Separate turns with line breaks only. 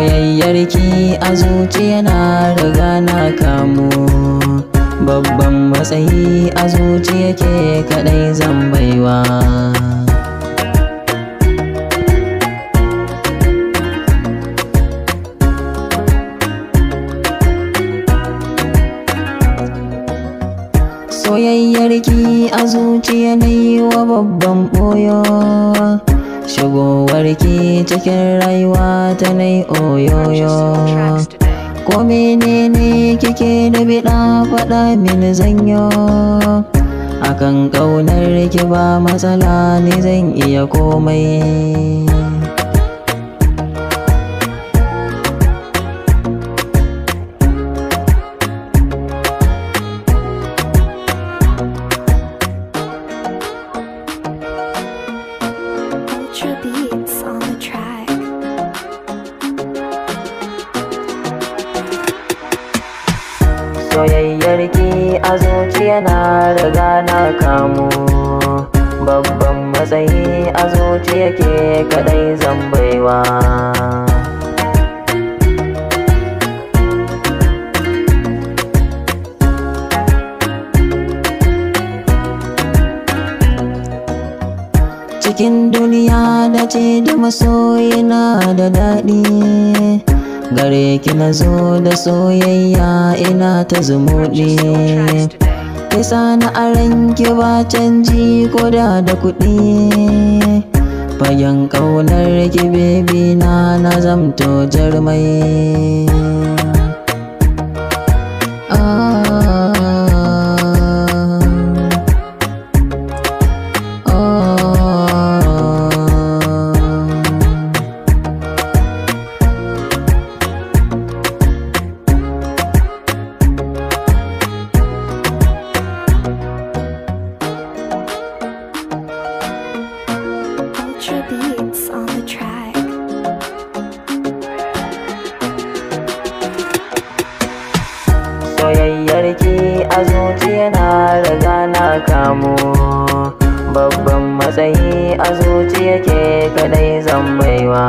Soyayyarki a zuciya na riga na kamu, babban matsayi a zuciya ke kaɗai zan baiwa. Soyayyarki a zuciya na yi wa babban ɓoyo, shigowarki cikin rayuwa ta nai oyoyo. Ko menene kike da biɗa faɗa mini zanyo, akan ƙaunar ki ba matsala ni zan iya komai.
Ultra Beats on the track.
Soyayyarki a zuciya na riga na kamu, babban matsayi a zuciya ke kaɗai zan baiwa. Cikin duniya da ce da masoyina da daɗi, gare ki na zo da soyayya ina ta zumuɗi. Kisa na aran ki ba canji ko da da kuɗi, fagen ƙaunar ki bebi na na zamto jarmai.
Ultra Beats on the track.
Soyayyarki a zuciya na riga na kamu, babban matsayi a zuciya ke kaɗai zan baiwa.